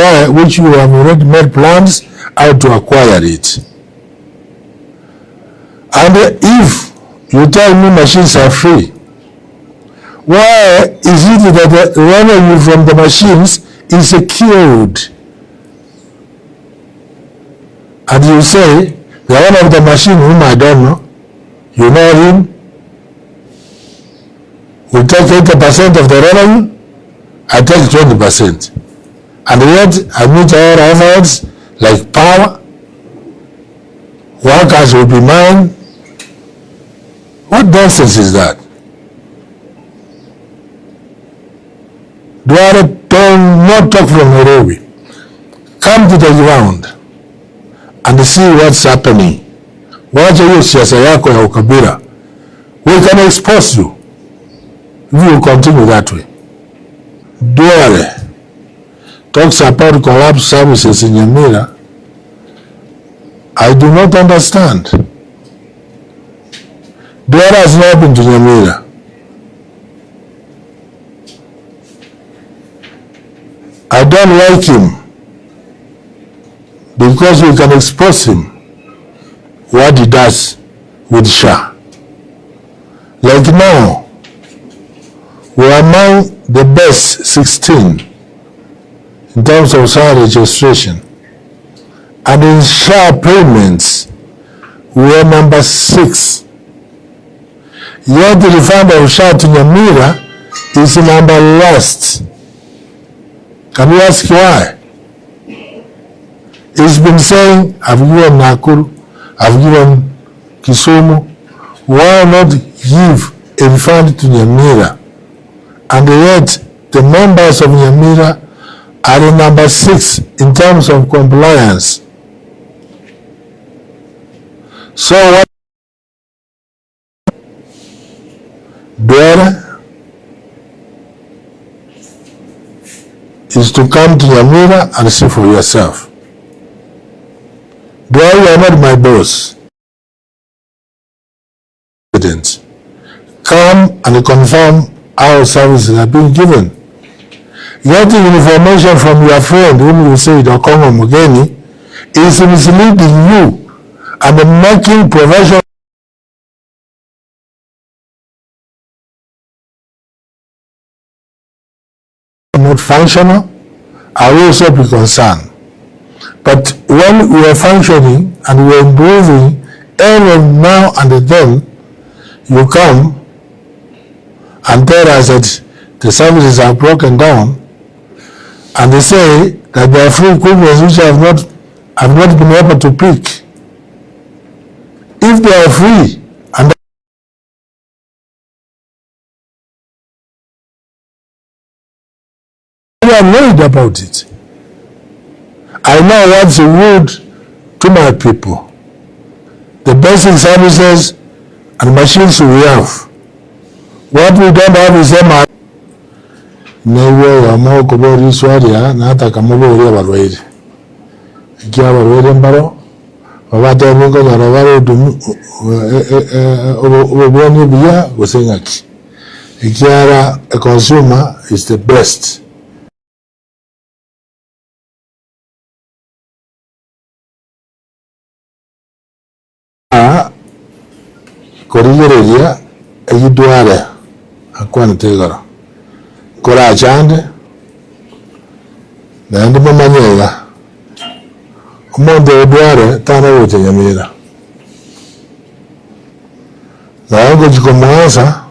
acquire which you have already made plans how to acquire it. And if you tell me machines are free, why is it that the revenue from the machines is secured? And you say, the owner of the machine whom I don't know, you know him, will take 80% of the revenue, I take 20%. And yet, I meet all efforts like power, workers will be mine. What nonsense is that? Duale, don't not talk from Nairobi. Come to the ground and see what's happening. Wacha hiyo siasa yako ya ukabila. We can expose you if you continue that way. Duale talks about collapsed services in Nyamira. I do not understand. Duale has not been to Nyamira. I don't like him because we can expose him what he does with SHA. Like now, we are among the best 16 in terms of SHA registration. And in SHA payments, we are number 6. Yet the refund of SHA to Nyamira is number last. Can you ask why? He's been saying, I've given Nakuru, I've given Kisumu. Why not give a refund to Nyamira? And yet, the members of Nyamira are in number 6 in terms of compliance. So what? Duale is to come to Nyamira and see for yourself. Duale, you are not my boss. Come and confirm how services are being given. Getting information from your friend whom you say is Okong'o Omogeni is misleading you and making provision not functional, I will also be concerned. But when we are functioning and we are improving every now and then, you come and tell us that the services are broken down, and they say that there are free equipment which have not been able to pick. If they are free, and we are worried about it. I know what's rude to my people. The basic services and machines we have. What we don't have is MRI. Naiwe oyomo okoboria riswari nataka moborie abarwaire. Ekiagera abarwaire mbaro babatebie nkonyora bare obobwani obuya gose ng'aki. Ekiagera a consumer is the best. Korigereria eyio akwanete igoro, nkorachande, naende momanye iga, omonto odware tana gocha Nyamira. Naye ngochia komoansa,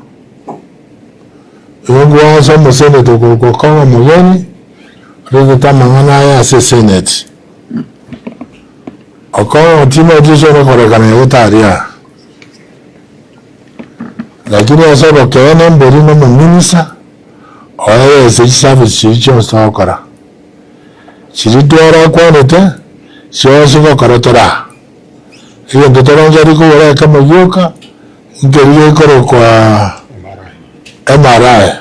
igo ngoansa omoseneta okorokwa Okong'o Omogeni, orengete amang'ana aya ase eseneti. Okong'o timanyeti ase okorekana igo tari aa. Lakini ase obokeene mbori na omominisa, oerese chiservice chiria chionsi togokora. Chiria twarakwanete, chionsi ngokora tore aa. Egento toronchari kogora ekemo gioka, nkeri gekorokwa MRI.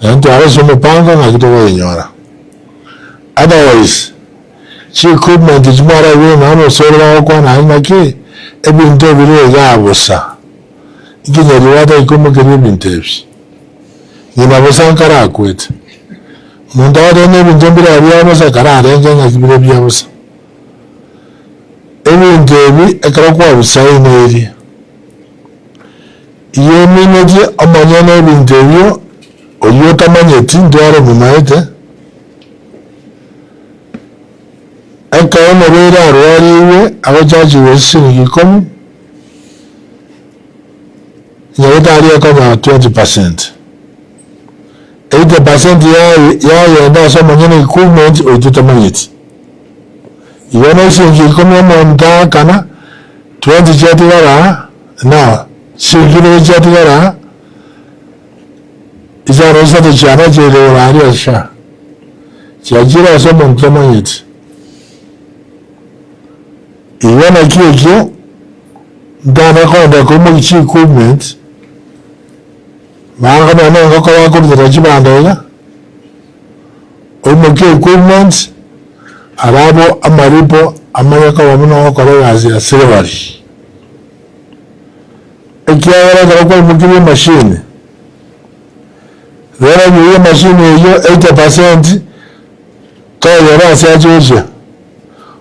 Naende twarosire omopango ng'aki tokoyenyora. Otherwise, chi equipment echi mwaraigure nonya na osoro bagokwana aye ng'aki, ebinto ebire igaa bosa. Inki Nyaribata aikomokeria ebinto ebi? Ng'ina bosa nkarakwete. Omonto agoteba ng'a ebinto mbire bia bosa ekero arenge ng'aki bire bia bosa. Ebinto ebi ekero kwabisaineirie, igo eminetie omonyene ebinto ebio oyio otamanyeti ntware omomaete, ekero omorwaire arwarigwe agochachigwa chisiringi ikomi, nyagetari ekonyora 20%. 80% yaye yagenda ase omonyene equipment oito tamanyeti. Igo ne chiringi ikomi omonto aakana, 20 chiatigara aa, no chiringi ibere chiatigara aa, isano isato chiane chiaigoro aria sha, chiachire ase omonto tamanyeti. Igo naki ekio, ntana kogenda koimokia chi equipment, Mara nonya nengoko bakorutera chibando iga, oimokie equipment, arabwo amaripo amanye koba buna ogokora egasi ya silvery. Ekiagera ekero kwaimokirie emachine, rero oywo emachine eywo 80% toyora ase ache gochia,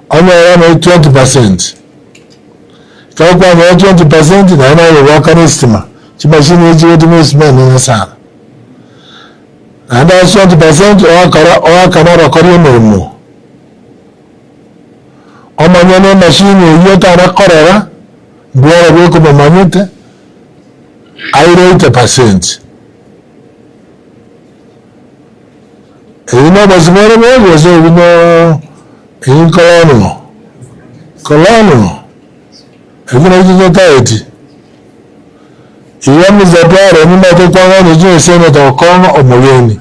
onyore nonya 20%. Ekero kwanyora 20% naye naye goakana estima, chimashini echi chigotumia estima enene sana. Naende ase 20% oakora oakane abakori emeremo, omanye na emashini eywo otara korora, mbworo bweka omomanyete, aire 80%. Eyio nobosima ore bori gose oyio no eyio colonial, colonial, ekio nakio totaeti. Igo Mister Tware nimanyete kwang'anya chinse tokong'a omogeni.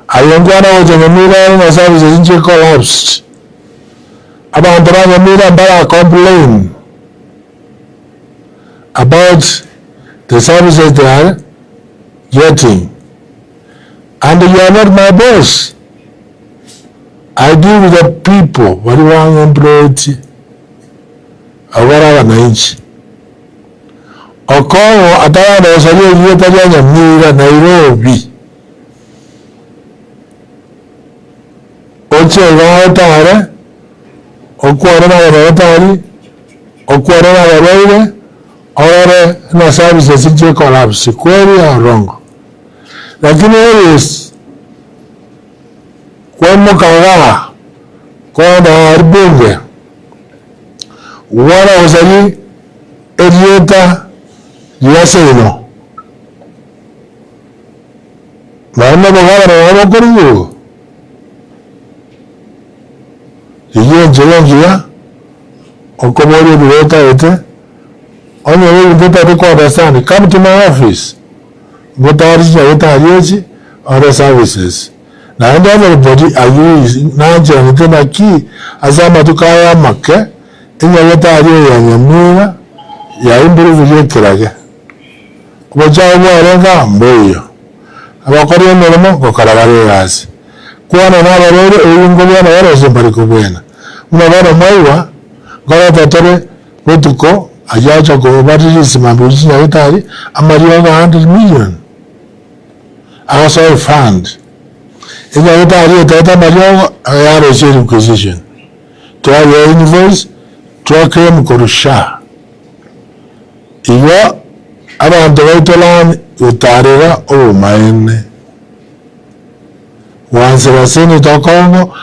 Aye nkwana gocha Nyamira ere na services nchire collapsed. Abanto ba Nyamira mbara complain about the services they are getting. And you are not my boss. I deal with the people baria bang'employetie, abwo bare abanainchi. Okong'o ataragenda gosaria erieta ria Nyamira, Nairobi, oche igaa otare, okwane na abanyagitari, okwane na abarwaire, orore ng'a services nchire collapse, kweri or wrong? Lakini always kwaimoka igaa kogenda aria bunge, gokwana gosari erieta ria seino, nonye na obogabana nabo bokorigia igo, rigia enchera engiya okoboria ebibe otagete, onye ebinto otagete ko understand, come to my office. Ngotari chinyagitari echi ore services naende everybody agrees nancheranete naki ase amatuko aya amake enyagitari eye ya Nyamira ya improve ekerage. Obochao bwarenge aa mboiyo. Abakori emeremo ngokora bare egasi. Kwana na abarwaire oyio nkobwena bare gose mbari kobwena. Buna bono mwaigwa nkoreta tore Botuko ayio acha kobaririsia mambia gochia chinyagitari amariogo a 100 million agosoa efund. Enyagitari etaete amariogo yarosia requisition twayea invoice twa claim korwa SHA. Igo abanto baito learn gotarera obomaene. Gwansera Senator Okong'o.